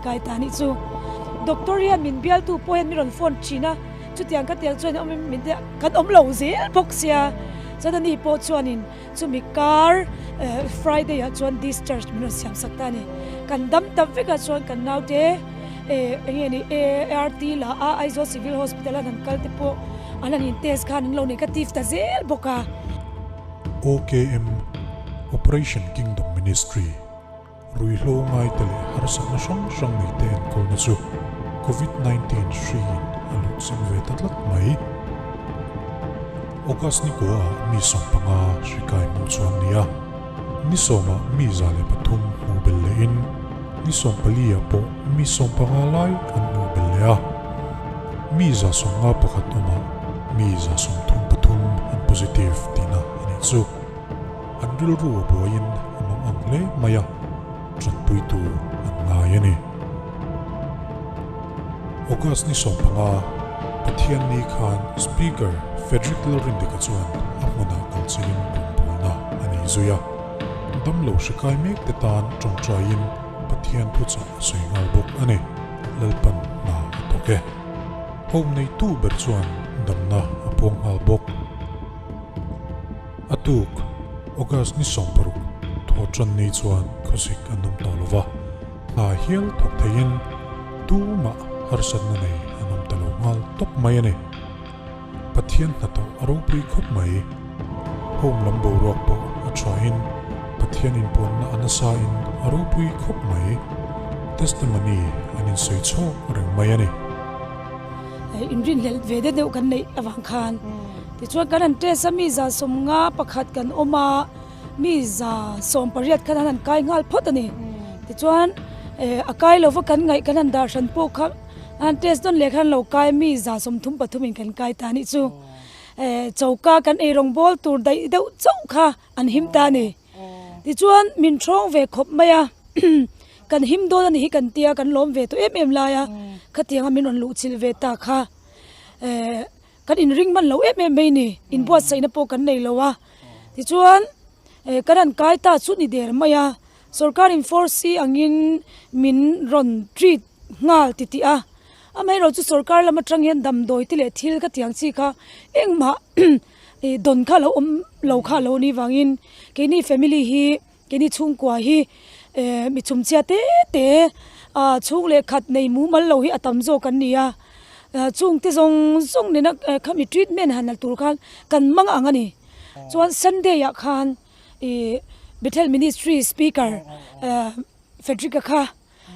Kai ta nih chu. Doctor hian min bialtu pawh hian min rawn phone thin a, chutiang ka tiang chuan awm in min tia kan awm lo zel bawk sia. Chuan ani pawh chuanin chumi kar Friday ah chuan discharge min rawn siam sak ta a ni. Kan dam ta vek a chuan kan naute eng nge ni ART la a Aizawl Civil Hospital a han kal te pawh an han in test khan an lo negative ta zel bawk a. OKM, Operation Kingdom Ministry. Ruihhlo ngaite leh harsatna hrang hrang neite enkawlna chu Covid 19 hriin a luh chim ve ta tlat mai. August ni kua ah mi 15 hri kai hmuh chuan ni a, ni sawmah mi 103 hmuh belh lehin ni 14 ah pawh mi 15 lai an hmuh belh leh a, mi 151 awmah mi 33 an positive tihna a nih chu. An rilru a buaiin a mang ang hle mai a, tanpuitu an ngai a ni. August ni 15, Pathianni khan Speaker Frederick Lalrindika chuan a hmunah kal chilin rawngbawlna a nei zui a. Damlo hri kai mek te tan tawngtaiin Pathian thuchah a sawi nghal bawk a ni. Lalpan hna a thawk e. Home neitu ber chuan damna a puang nghal bawk. A tuk, August ni 16, thaw tan ni chuan khawsik an awm tawh lo va, hna hial thawk theiin tumah harsatna nei an awm ta lo nghal tawp mai a ni. Pathian hnathawh a ropui khawp mai. Home lam boruak pawh a thain Pathian inpuanna a nasain a ropui khawp mai. Testimony an insawi chhawk reng mai a ni. Inrinhlelh ve deuh deuh kan neih avang khan tichuan kan han test a, mi 51 kan awm a, mi 18 khan an han kai nghal phawt a ni. Tichuan a kai lova kan ngaih kan han dah hran pawh kha an han test dawn leh khan lo kai mi 33 in kan kai ta a nih chu. Choka kan eirawng bawl tur daih deuh chauh kha an him ta a ni. Tichuan min thawng ve khawp mai a, kan him dawn a nih hi kan tia kan lawm ve tawh em em lai a, khatianga min rawn luh chilh ve ta kha eh kan inring hman lo em em mai ni, inbuatsaihna pawh kan nei lo a. Tichuan eh kan han kai ta chu ni der mai a, sorkarin force angin min rawn treat nghal ti tih a, amaherawhchu chu sorkar lam atang hian damdawi te leh thil ka tiang chi kha engmah Ih dawn kha lo awm lo kha lo ni vangin keini family hi keini chhungkua hi eh mi chhumchhia te te ah chhung leh khat nei mumal lo hi a tam zawk an ni a ah chungte zawng zawng nena khami treatment han la tur khan kan mang ang a ni chuan sunday ah khan ih bethel ministry speaker eh frederick a kha.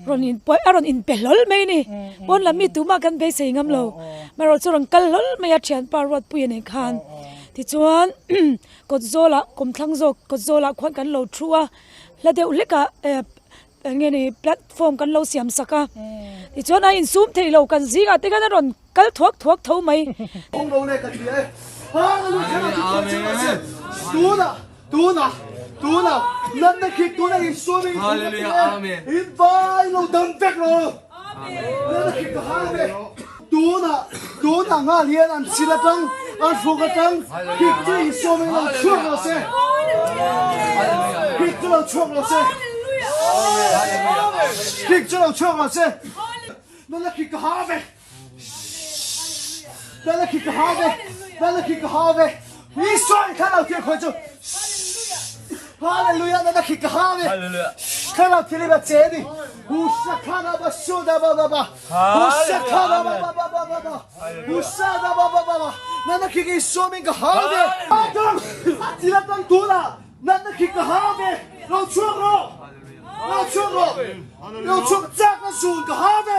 Rawn in a rawn in pe hlawl mai a ni. Pawn lam mi tumah kan beisei ngam lo. Marawh chu rawn kal hlawl mai a thianpa Ruatpuia nen khan. Tichuan kawt zawlah kawmthlang zawk kawt zawlah khuan kan lo thu a, hla deuh hlekah eh eng nge ni platform kan lo siam sak a. Tichuan a insum thei lo kan zingah te khan a rawn kal thuak thuak tho mai. Tuna, tuna, natna khik tuna in suam in thil ka ti e, in vai lo dam vek lo. Natna khik ka hal ve. Tuna, tuna nghal hian an chil atang, an hruk atang, khik chu in suam in lo chhuak lo se. Khik chu lo chhuak lo se. Khik chu lo chhuak lo se. Natna khik ka hal ve. Bella khi ka hau ve Bella khi ka hau ve Mi suai thlarau thil khoi chu Hallelujah na khi ka hau ve Thlarau thil ba che ni Hu sa kha ba su da ba ba ba Hu sa kha ba ba ba ba ba ba Hu sa da ba ba ba ba Na na khi ki su min ka hau ve Adam Atila tang tu na Na na khi ka hau ve Lo chuak ro Lo chhuak rawh! Lo chhuak chak na zun ka ha ve!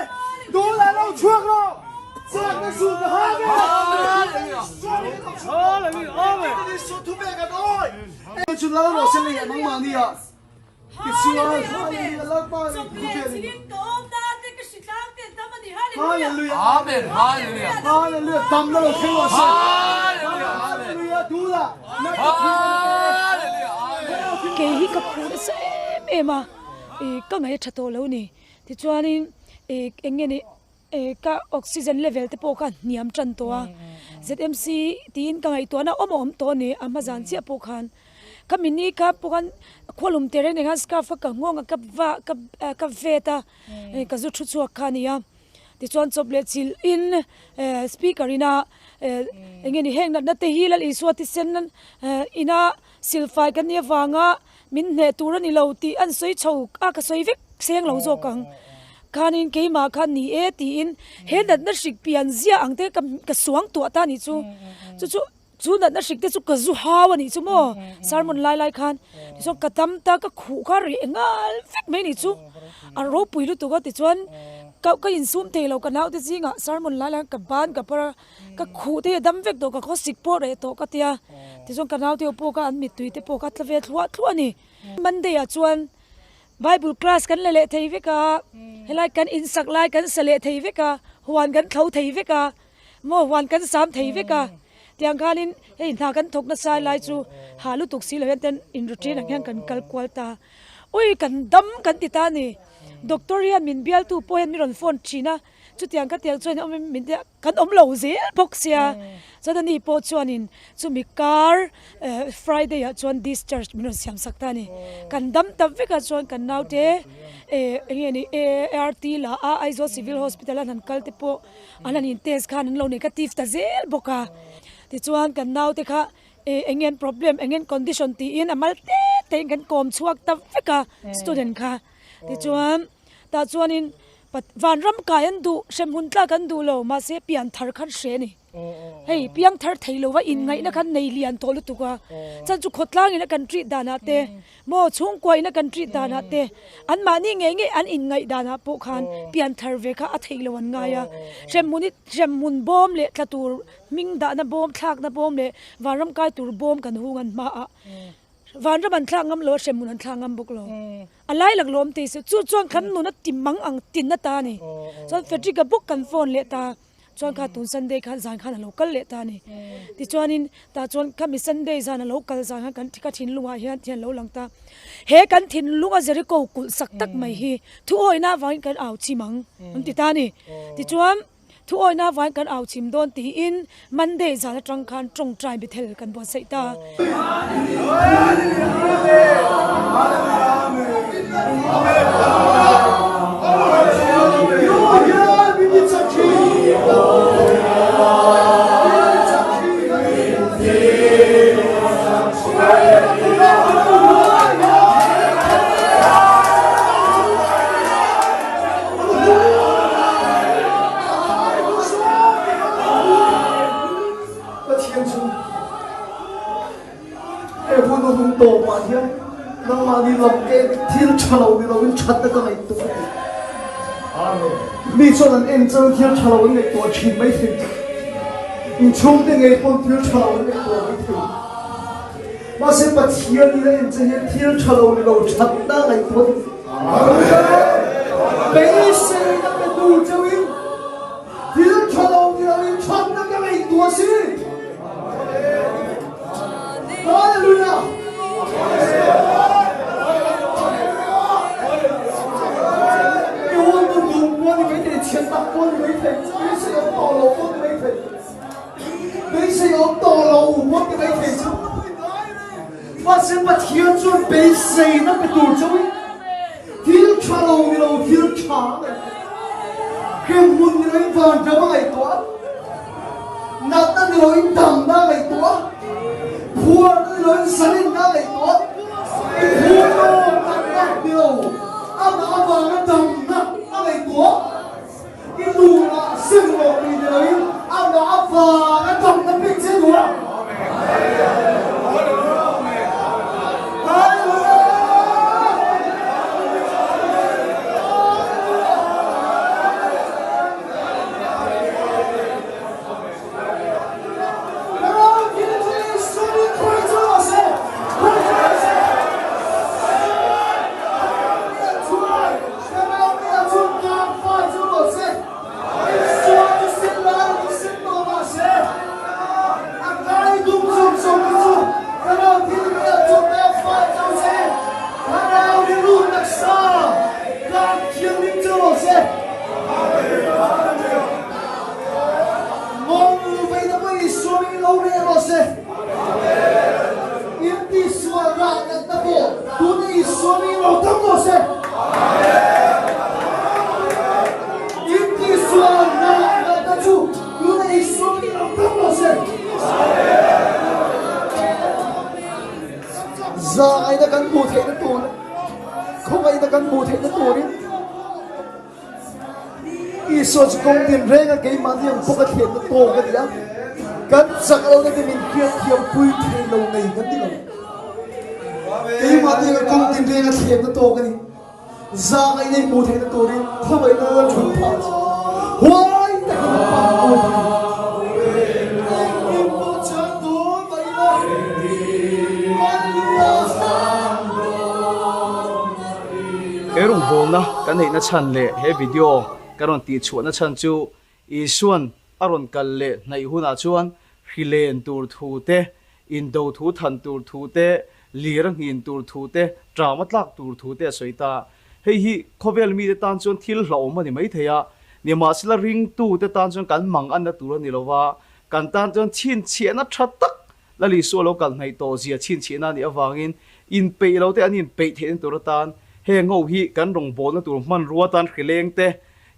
Tunah lo chhuak rawh! Chak na zun ka ha ve! Hallelujah! Isu thu ve kan awi! Chu lal rawh se lei nangmah nia. Tichuan Hallelujah Lalpa in thu ve ni. Hallelujah! Amen! Hallelujah! Hallelujah! Dam na lo thleng rawh se! Hallelujah! Tunah Kei hi ka phu nasa em em a, ih ka ngaih a tha tawh lo ni. Tichuanin ih eng nge ni ih ka oxygen level te pawh kha hniam tan tawh a, ZMC tiin ka ngaihtuahna awm a awm tawh a ni a hma zan chiah pawh khan. Khami ni kha pawh khan khualum tereng nen khan scarf kha ka nghawng a ka va ka ka vet a ka zu thu chhuak kha a ni a. Tichuan chawp leh chilh in speaker ina eng nge ni heng natna te hi Lal Isua thisen ina silfai kan nih avanga min hneh tur a ni lo tih an sawi chho a ka sawi vek seng lo zawk ang. Khanin keimah khan ni e tiin he natna hrik pian ziah ang te ka suang tuah ta a nih chu. Chu chu Chu natna hrik te chu ka zu hau a nih chu maw sermon lai lai khan tichuan ka dam ta ka khuh kha reh nghal vek mai nih chu a ropui lutuk a tichuan ka ka insum thei lo ka naute zingah sermon lai lai khan ka ban ka par a ka khuh te hi a dam vek tawh ka khawsik pawh reh tawh ka tia tichuan ka naute ho pawh kha an mittui te pawh kha a tla ve thluah thluah a ni Monday ah chuan Bible class kan la leh thei vek a helai kan insak lai kan sa leh thei vek a huan kan thlo thei vek a. Maw huan kan sam thei vek a, tiang khanin hei hna kan thawk nasa lai chu hah lutuk si lo hian ten in routine ang hian kan kal kual ta. Ui kan dam kan ti ta a ni. Doctor hian min bialtu pawh hian min rawn phone thin a, chutiang ka tiang chuan awm in min tia kan awm lo zel bawk sia. Chuan ani pawh chuanin chumi kar Friday ah chuan discharge min rawn siam sak ta a ni. Kan dam ta vek a chuan kan naute eng nge ni ART la a Aizawl Civil Hospital a han kal te pawh An han in test khan an lo negative ta zel bawk a, tichuan kan naute kha eh eng nge an problem eng nge an condition tiin a mal te te in kan kawm chhuak ta vek a student kha, tichuan tah chuanin vanram kai an duh hremhmun tlak an duh lo mahse pian thar khan hre a ni. Hei piang thar thei lova inngaihna khan nei lian tawh lutuk a, chuan chu khawtlang ina kan treat danah te maw chhungkua ina kan treat danah te anmahni ngei ngei an inngaih danah pawh khan pian thar ve kha a theih lo an ngai a, hremhmun hi hremhmun bawm leh tla tur hming dahna bawm thlakna bawm leh vanram kai tur bawm kan hung an hmaah vanram an thlak ngam lo a hremhmun an thlak ngam bawk lo a lai lak lawm tei se chu chuan kan nun a ti mang ang tin ata a ni chuan Frederick-a bawk kan phone leh ta. Chuan kha tun Sunday khan zan khan a lo kal leh ta a ni. Tichuanin tah chuan khami Sunday zan a lo kal zan khan kan ka thinlungah hian thian lo lang ta. He kan thinlunga Jericho kulh sak tak mai hi thuawihna avangin kan au chim ang an ti ta a ni. Tichuan thuawihna avangin kan au chim dawn tiin Monday zan atang khan tawngtai Bethel kan buatsaih ta. Pathian chu he hun a hung tawpah hian nangmahni lam ke thil tha lo ni loin thatna ka ngaihtuah a ti. Mi chuan an en chuan thil tha lo an ngaihtuah thin mai thei. Inchhungte ngei pawn thil tha lo an ngaihtuah mai thei. Mahse Pathian in a en che hian thil tha lo ni lo thatna ngaihtuah a ti. Beiseina pe tu cheuhin Thil tha lo ni lo in thatna ka ngaihtuah a si. Hallelujah! I hun tu duh pawh ni maithei, chhiat tak pawh ni maithei, beisei awm tawh lo pawh ni maithei, beisei awm tawh lo pawh ni maithei chu. Mahse Pathian chuan beiseina pe tur chauhin thil tha lo ni lo thil tha a ngaihtuah. Hremhmun ni loin vanram a ngaihtuah, natna ni loin damna a ngaihtuah, phuarna ni loin zalenna a ngaihtuah, i phuarna natna ni lo amah avanga damna a ngaihtuah, i lunah sem rawh tih ni loin amah avanga damna pek che duh a. Khawngaihna kan hmuh theihna turin Isua chu kawng tinrenga keimahni ang bawka thlenna tawk a ni a, kan chak lohna te min hriatthiam pui thei lo nei kan ti lo. Keimahni anga kawng tinrenga thlenna tawk a ni. Zahngaihna i hmuh theihna turin khawngaihna lal thut phah chu huai takin a pan awm a ni. Engkim pawh chuan dawn mah ila, Hallelujah! He rawngbawlna kan neihna chhan leh he video kan rawn tihchhuahna chhan chu Isuan a rawn kal leh hnaih hunah chuan hrilen tur thu te, indo thu than tur thu te, lir a nghin tur thu te, ṭam a tlak tur thu te a sawi ta. Hei hi khawvel mite tan chuan thil hlauhawm a ni mai thei a, nimahsela ringtute tan chuan kan mang anna tur a ni lo va, kan tan chuan chhinchhiahna ṭha tak Lal Isua lo kal hnaih tawh zia chhinchhiahna a nih avangin inpeih lo te an inpeih theihna tur atan heng ho hi kan rawngbawlna tur hmanrua atan hrileng te,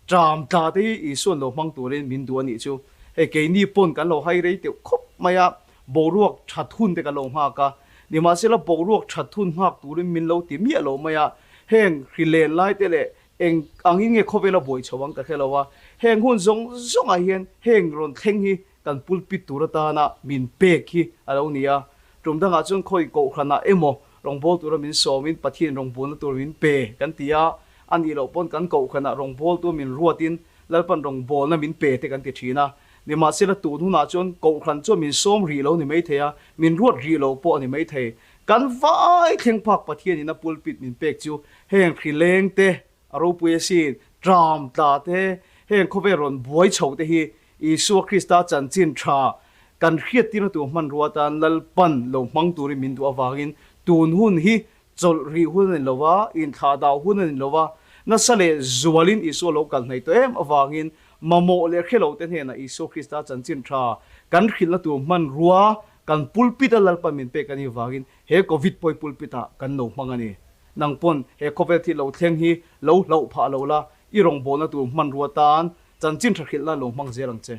ṭam tla te hi Isua'n lo hmang turin min duh a nih chu. Hei keini pawn kan lo hai rei teuh khawp mai a, boruak ṭhat hun te kan lo nghak a, nimahsela boruak ṭhat hun nghak turin min lo ti miah lo mai a, heng hrilen lai te leh eng angin nge khawvela buai chho ang ka hre lo a, heng hun zawng zawngah hian heng rawn thleng hi Kan pulpit tur atana min pek hi a lo ni a, tum dangah chuan khawi kohhranah emaw rawngbâwl tura min sawmin Pathian rawngbâwlna tur min pe kan ti a, a nih loh pawn kan kohhranah rawngbâwltu min ruatin Lalpan rawngbâwlna min pe te kan ti thin a. Nimahsela tun hunah chuan kohhran chuan min sawm rih lo ni maithei a, min ruat rih lo pawh a ni maithei. Kan vai thleng phak Pathianin a pulpit min pek chu heng hrileng te, a ropui asin, ṭam tla te, heng khawvel rawn buai chho te hi Isua Krista chanchin tha kan hriattirna tur hmanrua atan Lalpan lo hmang turin min duh avangin tun hun hi chawlh rih hun a ni lo va, inthlahdah hun a ni lo va, nasa leh zualin Isua lo kal hnaih tawh em avangin mamawh leh hre lote hnenah Isua Krista chanchin tha kan hrilhna tur hmanrua kan pulpit a Lalpan min pek a nih avangin he Covid pawi pulpit ah kan lo hmang a ni. Nang pawn he khawvel thil lo thleng hi lo hlauh phah lo la, i rawngbawlna tur hmanrua tan Chanchin tha hrilhna lo hmang zel ang che.